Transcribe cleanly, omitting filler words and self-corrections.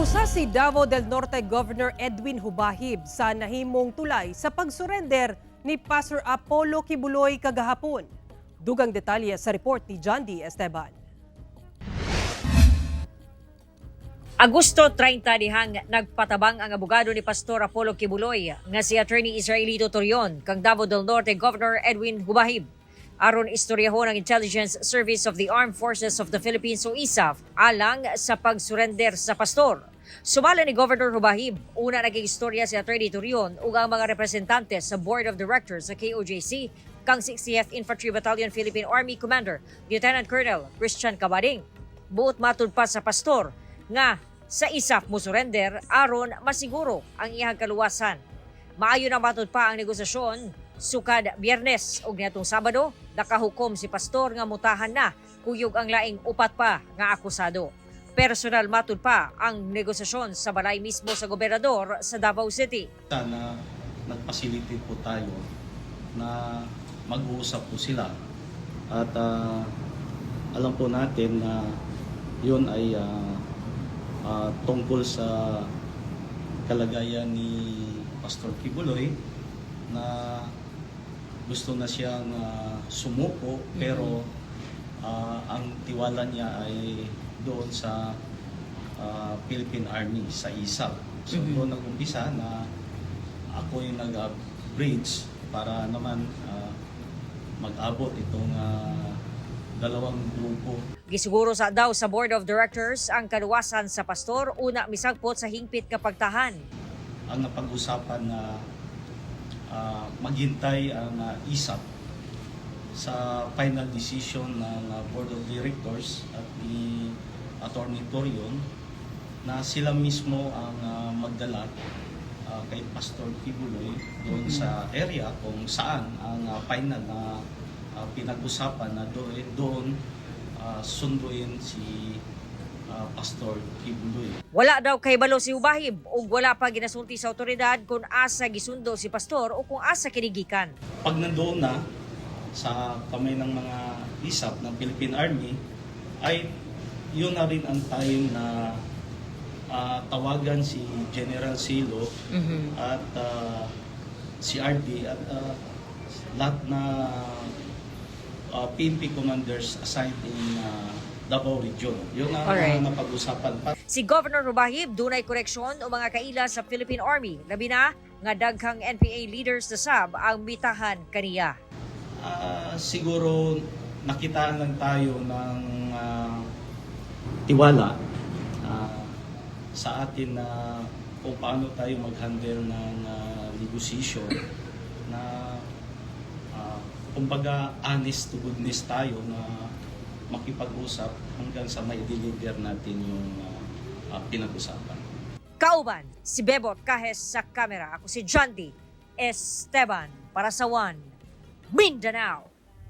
Nag-usa si Davao del Norte Governor Edwin Jubahib sa nahimong tulay sa pagsurrender ni Pastor Apollo Quiboloy kagahapon. Dugang detalye sa report ni John D. Esteban. Agosto 30 dihang nagpatabang ang abogado ni Pastor Apollo Quiboloy nga si Attorney Israelito Torreon kang Davao del Norte Governor Edwin Jubahib aron istoryahon ang Intelligence Service of the Armed Forces of the Philippines o ISAFP alang sa pagsurrender sa pastor. Sumala ni Governor Jubahib, una naging istorya si Attorney Torreon ug ang mga representante sa Board of Directors sa KOJC kang 60th Infantry Battalion Philippine Army Commander Lieutenant Colonel Christian Cabading. Buot matud pa sa pastor nga sa ISAFP mo surrender aron masiguro ang iyang kaluwasan. Maayo na matud pa ang negosasyon sukad Biyernes ug niadtong Sabado nakahukom si pastor nga mutahan na kuyog ang laing upat pa nga akusado. Personal matud pa ang negosasyon sa balay mismo sa gobernador sa Davao City. Sana nag-facilitate po tayo na mag-uusap po sila at alam po natin na yun ay tungkol sa kalagayan ni Pastor Quiboloy na gusto na siyang sumuko, pero ang tiwala niya ay doon sa Philippine Army, sa ISAFP. So doon nag-umpisa na ako yung nag-bridge para naman mag-abot itong dalawang grupo. Gisiguro sa daw sa Board of Directors ang kaluwasan sa pastor una misagpot sa hingpit nga pagtahan. Ang napag-usapan na maghintay ang ISAFP sa final decision ng Board of Directors at ni Attorney Torreon na sila mismo ang magdala kay Pastor Quiboloy doon sa area kung saan ang final na pinag-usapan na doon sunduin si Pastor Quiboloy. Wala daw kahibalo si Jubahib ug wala pa ginasulti sa otoridad kung asa gisundo si pastor o kung asa kini gikan. Pag nandoon na sa kamay ng mga ISAFP ng Philippine Army, ay yun na rin ang time na tawagan si General Silo at si RD at lahat na PNP commanders assigned in Davao Region. Yun ang napag-usapan. Si Governor Jubahib dunay koneksyon o mga kaila sa Philippine Army, labi na nga daghang NPA leaders na sab ang mitahan kaniya. Siguro nakitaan lang tayo ng tiwala sa atin na kung paano tayo mag-handle ng negotiation na kumbaga honest to goodness tayo na makipag-usap hanggang sa mai-deliver natin yung pinag-usapan. Kauban si Bebot Cajes sa kamera. Ako si John D. Esteban para sa One Mindanao.